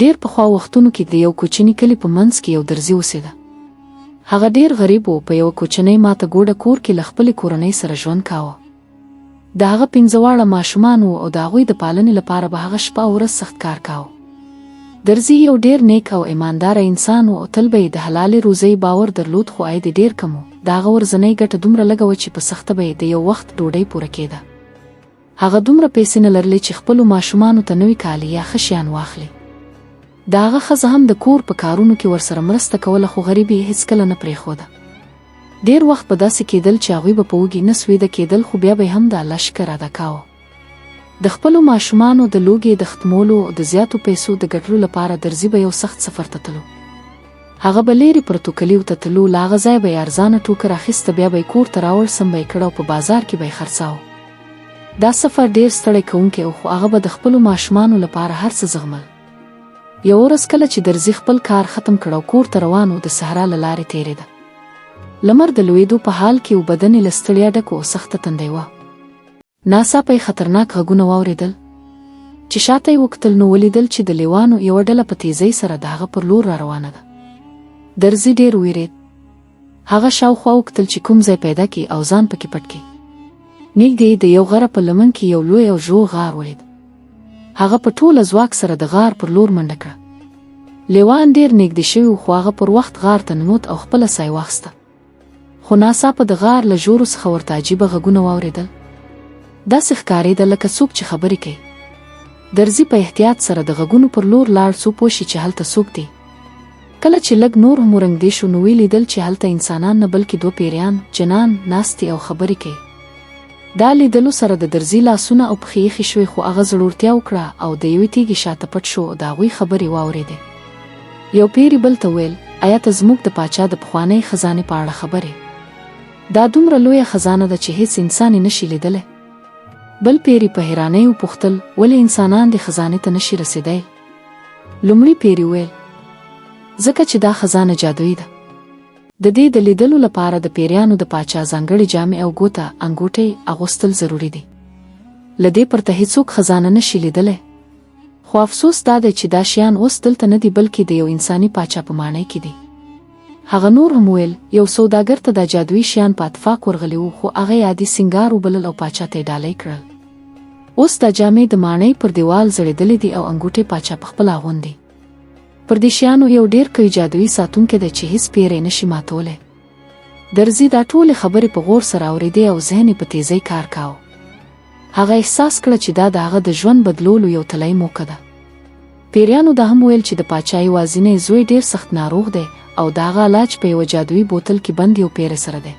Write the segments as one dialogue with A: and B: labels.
A: ډېر پخوا وختونو کې د یو کوچني کلي په منځ کې یو درزي اوسېده. هغه ډېر غریب و، په یوه کوچنۍ ماته ګوډه کور کې له خپلې کورنۍ سره ژوند کاوه. د هغه پنځه واړه ماشومان وو او د هغوی د پالنې لپاره به هغه شپه او ورځ سخت کار کاوه. درزي یو ډېر نیک او ایمانداره انسان و او تل به یې د حلالې روزۍ باور درلود خو عاید یې ډېر کم و، د هغه ورځنۍ ګټه دومره لږه وه چې په سخته به یې د یو وخت ډوډۍ پوره کېده. هغه دومره پیسې نه لرلې چې خپلو ماشومانو ته نوي کالي یا ښه شیان واخلي. د هغه ښځه هم د کور په کارونو کې ورسره مرسته کوله خو غریبي یې هیڅکله نه پرېښوده. ډېر وخت به داسې کېدل چې هغوی به په وږي نس ویده کېدل خو بیا به یې هم د الله شکر ادا کاوه. د خپلو ماشومانو د لوږې د ختمولو او د زیاتو پیسو د ګټلو لپاره درزي به یو سخت سفر ته تلو. هغه به لېرې پرتو کلیو ته تلو، له هغه ځایه به یې ارزانه ټوکر اخیسته، بیا به یې کور ته راوړ، سم به یې کړ او په بازار کې به یې خرڅاوه. دا سفر ډېر ستړی کوونکی و، خو هغه به د خپلو ماشومانو لپاره هر څه زغمل. یوه ورځ کله چې درزي خپل کار ختم کړ او کور ته روان و، د صحرا له لارې تېرېده. لمر د لوېدو په حال کې و، بدن یې له ستړیا ډک و او سخته تنده یې وه. ناڅاپه یې خطرناک غږونه واورېدل. چې شاته یې وکتل نو ولیدل چې د لیوانو یوه ډله په تېزۍ سره د هغه پر لور را روانه ده. درزي ډېر وېرېد. هغه شاوخوا وکتل چې کوم ځای پیدا کړي او ځان پکې پټ کړي. نږدې د یو غره په لمن کې یو لوی او ژور غار ولید. هغه په ټوله ځواک سره د غار پر لور منډه کړه. لیوان ډېر نږدې شوي وو خو هغه پر وخت غار ته ننوت او خپله ساه یې واخیسته. خو ناڅاپه د غار له ژورو څخه ورته عجیبه غږونه واورېدل. داسې ښکارېده لکه څوک چې خبرې کوي. درزي په احتیاط سره د غږونو پر لور لاړ څو پوه شي چې هلته څوک دي. کله چې لږ نور هم ورنږدې شو نو ویې لیدل چې هلته انسانان نه بلکې دوه پیریان، جنان، ناست دي او خبرې کوي. دا لیدلو سره د درزي لاسونه او پښې یخې شوې خو هغه زړورتیا وکړه او د یوې تیږې شاته پټ شو او د هغوی خبرې واورېدې. یو پیري بل ته وویل، ایا ته زموږ د پاچا د پخوانۍ خزانې په اړه خبر یې؟ دا دومره لویه خزانه ده چې هیڅ انسان یې نشي لیدلی. بل پیري په حیرانۍ وپوښتل، ولې انسانان دې خزانې ته نشي رسېدای؟ لومړي پیري وویل، ځکه چې دا خزانه جادويي ده. د دې د لیدلو لپاره د پیریانو د پاچا ځانګړې جامې او ګوته، انګوټۍ، اغوستل ضروري دي. له دې پرته هیڅوک خزانه نشي لیدلی. خو افسوس دا دی چې دا شیان اوس دلته نه دي بلکې د یو انساني پاچا په ماڼۍ کې دي. هغه نور هم وویل، یو سوداګر ته دا جادويي شیان په اتفاق ورغلي وو خو هغه یې عادي سینګار وبلل او پاچا ته یې ډالۍ کړل. اوس دا جامې د ماڼۍ پر دیوال ځړېدلې دي او انګوټې پاچا پخپله اغوندي. پر دې شیانو یو ډېر قوي جادويي ساتونکی دی چې هیڅ پیر یې نشي ماتولی. درزي دا ټولې خبرې په غور سره اورېدې او ذهن یې په تېزۍ کار کاوه. هغه احساس کړه چې دا د هغه د ژوند بدلولو یو طلایي موقع ده. پیریانو دا هم ویل چې د پاچا یوازینی زوی ډېر سخت ناروغ دی او د هغه علاج په یوه جادويي بوتل کې بند یو پیری سره دی.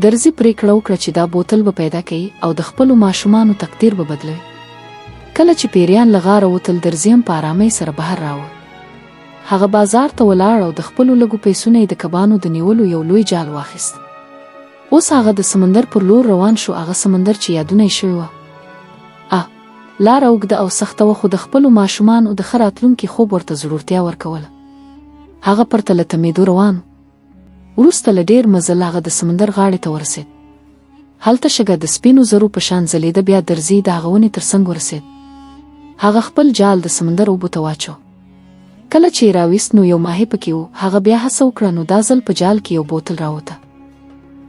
A: درزي پرېکړه وکړه چې دا بوتل به پیدا کوي او د خپلو ماشومانو تقدیر به بدلوي. کله چې پیریان له غاره وتل درزي هم په آرامۍ سره بهر راووت. هغه بازار ته ولاړ او د خپلو لږو پیسو نه یې د کبانو د نیولو یو لوی جال واخیست. اوس هغه د سمندر پر لور روان شو، هغه سمندر چې یادونه یې شوې وه. آه! لاره اوږده او سخته وه خو د خپلو ماشومانو د ښه راتلونکي خوب ورته زړورتیا ورکوله. هغه پرته له تمېدو روان و. وروسته له ډېر مزل هغه د سمندر غاړې ته ورسېد. هلته شګه د سپینو زرو په شان ځلېده بیا درزي د هغه ونې تر څنګ ورسېد. هغه خپل جال د سمندر اوبو ته واچو. کله چې یې راویست نو یو ماهی پکې و، هغه بیا هڅه وکړه نو دا ځل په جال کې یو بوتل راوته.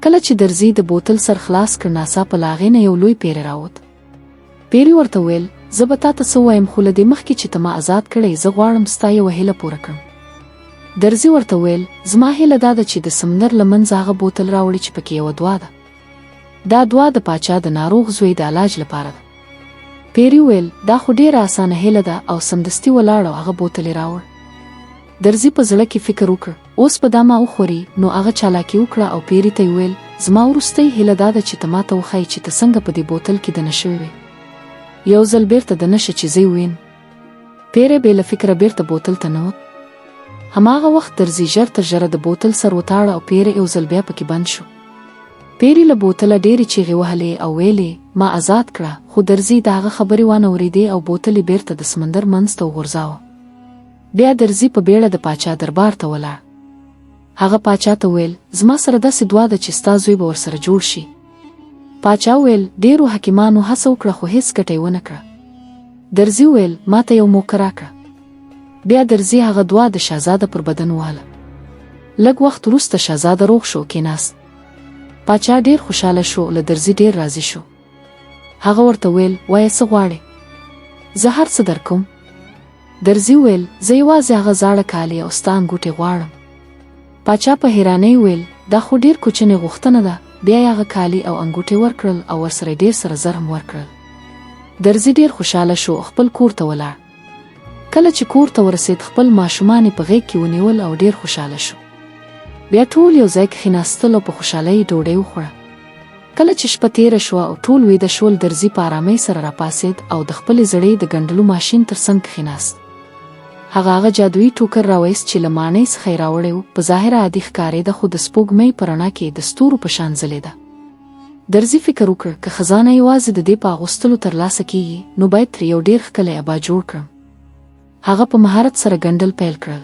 A: کله چې درزي د بوتل سر خلاص کړ ناڅاپه له هغې نه یو لوی پیری راوت. پیري ورته وویل، زه به تاته څه ووایم خو له دې مخکې چې ته ما ازاد کړې زه غواړم ستا یوه هیله پوره کړم. درزي ورته وویل، زما هیله دا ده چې د سمندر له منځه هغه بوتل راوړې چې پکې یوه دوا ده. دا دوا د پاچا د ناروغ زوی د علاج لپاره ده. پیري وویل، دا خو ډېره اسانه هیله ده او سمدستي ولاړ او هغه بوتل یې راوړ. درزي په زړه کې فکر وکړ، اوس به دا ما وخوري، نو هغه چالاکي وکړه او پیري ته یې وویل، زما وروستۍ هیله دا ده چې ته ماته وښایې چې ته څنګه په دې بوتل کې دنه شوې وې. یو ځل بېرته دنه شه چې زه یې ووینم. پیری بې له فکره بېرته بوتل ته ننوت. هماغه وخت درزي ژر تر ژره د بوتل سر وتاړه او پیری یو ځل بیا پکې بند شو. پیري له بوتله ډېرې چیغې وهلې او ویلې، ما ازاد کړه، خو درزي د هغه خبرې وانه ورېدې او بوتل یې بېرته د سمندر منځ ته وغورځاوه. بیا درزي په بېړه د پاچا دربار ته ولاړ. هغه پاچا ته وویل، زما سره داسې دوا ده چې ستا زوی به ورسره جوړ شي. پاچا وویل، ډېرو حکیمانو هڅه وکړه خو هېڅ ګټه یې ونه کړه. درزي وویل، ما ته یو موقع راکړه. بیا درزي هغه دوا د شهزاده پر بدن ووهله. لږ وخت وروسته شهزاده روغ شو، کېناست. پاچا ډېر خوشاله شو، له درزي ډېر راضي شو. هغه ورته ویل، وایه څه غواړې؟ زه هر څه درکوم. درزي وویل، زه یوازې هغه زاړه کالي او ستا انګوټې غواړم. پاچا په حیرانۍ وویل، دا خو ډېر کوچنۍ غوښتنه ده. بیا یې هغه کالي او انګوټې ورکړل او ورسره یې ډېر سره زر هم ورکړل. درزي ډېر خوشاله شو او خپل کور ته ولاړ. کله چې کور ته ورسېد، خپل ماشومان یې په غېږ کې ونیول او ډېر خوشاله شو. بیا ټول یو ځای کښېناستل او په خوشالۍ یې ډوډۍ وخوړه. کله چې شپه تېره شوه او ټول ویده شول، درزي په ارامۍ سره راپاڅېد او د خپلې زړې د ګنډلو ماشین تر څنګ کښېناست. هغه هغه جادويي ټوکر راوایست چې له ماڼۍ څخه یې راوړی و، په ظاهره عادي ښکارېده خو د سپوږمۍ په رڼا کې د ستورو په شان ځلېده. درزي فکر وکړ، که خزانه یوازې د دې په اغوستلو ترلاسه کېږي، نو باید ترې یو ډېر ښکلی عبا جوړ کړم. هغه په مهارت سره ګنډل پیل کړل.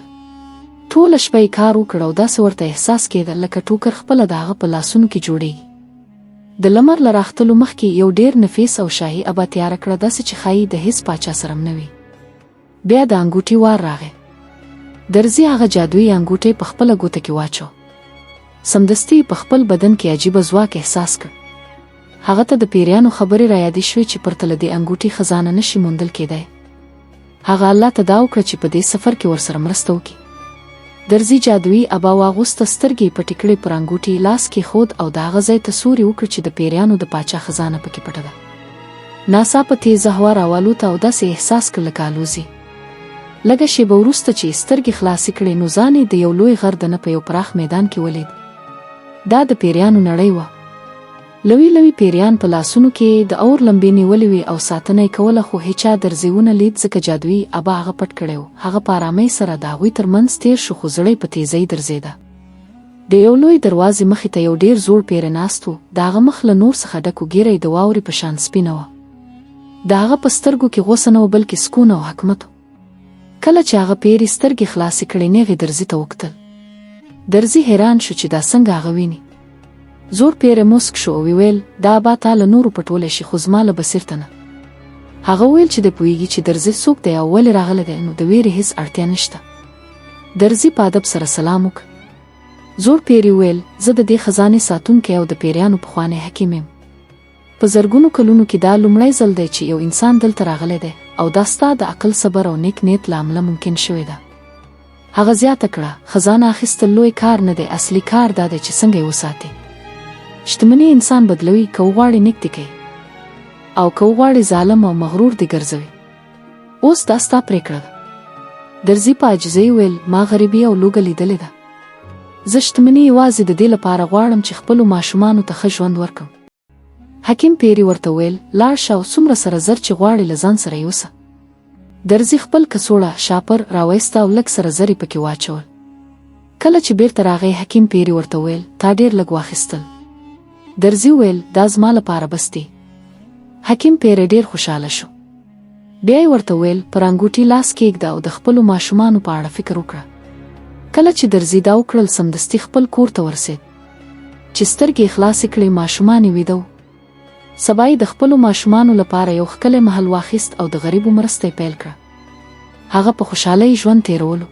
A: ټوله شپه یې کار وکړ او داسې ورته احساس کېده لکه ټوکر خپله د هغه په لاسونو کې جوړېږي. د لمر له راختلو مخکې یو ډېر نفیس او شاهي عبا تیاره کړه، داسې چې ښايي د هېڅ پاچا سره هم نه وي. بیا د انګوټي وار راغی. درزي هغه جادويي انګوټی په خپله ګوته کې واچو. سمدستي یې په خپل بدن کې عجیبه ځواک احساس کړ. هغه ته د پیریانو خبرې رایادې شوې چې پرته له دې انګوټي خزانه نه شي موندل کېدای. هغه الله ته دا وکړه چې په دې سفر کې ورسره مرسته وکړي. درزي جادويي عبا واغوسته، سترګې یې پټې کړې، پر انګوټي یې لاس کېښود او د هغه ځای تصور یې وکړ چې د پیریانو د پاچا خزانه پکې پټه ده. ناڅاپه تېزه هوا راوالوته او داسې یې احساس کړ لکه الوزي. لږه شېبه وروسته چې یې سترګې خلاصې کړې نو ځان یې د یو لوی غر دنه په یو پراخ میدان کې ولید. دا د پیریانو نړۍ وه. لوی لوی پیریان په لاسونو کې یې د اور لمبې نیولې وې او ساتنه یې کوله خو هیچا درزی ونه لید ځکه جادویي ابا هغه پټ کړی و. هغه په ارامۍ سره د هغوی تر منځ تېر شو خو زړه یې په تېزۍ درزېده. د یو لوی دروازې مخې ته یو ډېر زوړ پیری ناست و، د هغه مخ له نور څخه ډک و ږیره یې د واورې په شان سپینه وه. د هغه په سترګو کې غوسه نه وه بلکې سکون او حکمت و. کله چې هغه پیري سترګې خلاصې کړې نېغ یې درزي ته وکتل. درزي حیران شو چې دا څنګه هغه ویني. زوړ پیری موسک شو او ویل، دا ابا تا له نورو پټولی شي خو زما له بصیرته نه. هغه وویل چې دی پوهیږي چې درزي څوک دی او ولې راغلی دی نو د ویرې هیڅ اړتیا نشته. درزي په ادب سره سلام وکړ. زوړ پیري وویل، زه د دې خزانې ساتونکی او د پیریانو پخوانی حکیم یم. په زرګونو کلونو کې دا لومړی ځل دی چې یو انسان دلته راغلی دی او دا ستا د عقل، صبر او نیک نیت له امله ممکن شوې ده. هغه زیاته کړه، خزانه اخیستل لوی کار نه دی، اصلي کار دا دی چې څنګه یې وساتې. شتمني انسان بدلوي، که وغواړي نیک دې کوي او که وغواړي ظالم او مغرور دې ګرځوي. اوس دا ستا پرېکړه ده. درزي په عاجزۍ وویل، ما غریبي او لوږه لیدلې ده. زه شتمني یوازې د دې لپاره غواړم چې خپلو ماشومانو ته ښه ژوند ورکړم. حکیم پیري ورته وویل، لاړ شه او څومره سره زر چې غواړې له ځان سره یوسه. درزي خپل کڅوړه، شاپر، راوایسته او لږ سره زر یې پکې واچول. کله چې بیرته راغی حکیم پیري ورته وویل، تا ډېر لږ واخیستل. درزي وویل، دا زما لپاره بس دي. حکیم پیری ډېر خوشاله شو. بیا یې ورته وویل، پر انګوټي لاس کېږده او د خپلو ماشومانو په اړه فکر وکړه. کله چې درزي دا وکړل سمدستي خپل کور ته ورسېد. چې سترګې یې خلاصې کړې ماشومان یې ویده وو. سبا یې د خپلو ماشومانو لپاره یو ښکلی محل واخیست او د غریبو مرسته یې پیل کړه. هغه په خوشحالۍ ژوند تېرولو.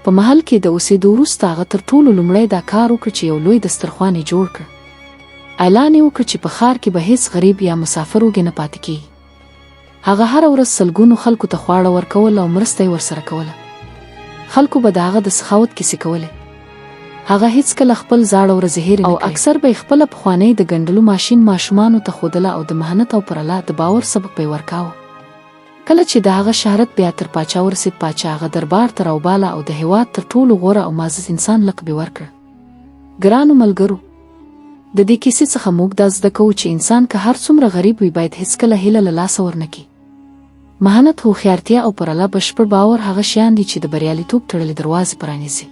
A: په محل کې د اوسېدو وروسته هغه تر ټولو لومړی دا کار وکړ چې یو لوی دسترخوان یې جوړ کړ. اعلان یې وکړ چې په ښار کې به هېڅ غریب یا مسافر وږی نه پاتې کېږي. هغه هره ورځ سلګونو خلکو ته خواړه ورکول او مرسته یې ورسره کوله. خلکو به د هغه د سخاوت کیسې کولې. هغه هیڅکله خپل زاړه ورځې هېرې نه کړې او اکثر به یې خپله پخوانۍ د ګنډلو ماشین ماشومانو ته ښودله او د مهنت او پر الله د باور سبق به یې ورکاوه. کله چې د هغه شهرت بیا تر پاچا ورسېد، پاچا هغه دربار ته راوباله او د هېواد تر ټولو غوره او معزز انسان لقب یې ورکړ. ګرانو ملګرو! د دې کیسې څخه موږ دا زده کوو چې انسان که هر څومره غریب وي باید هیڅکله هیله له لاسه ورنه کړي. مهنت، هوښیارتیا او پر الله بشپړ باور هغه شیان دي چې د بریالیتوب تړلې دروازې پرانیزي.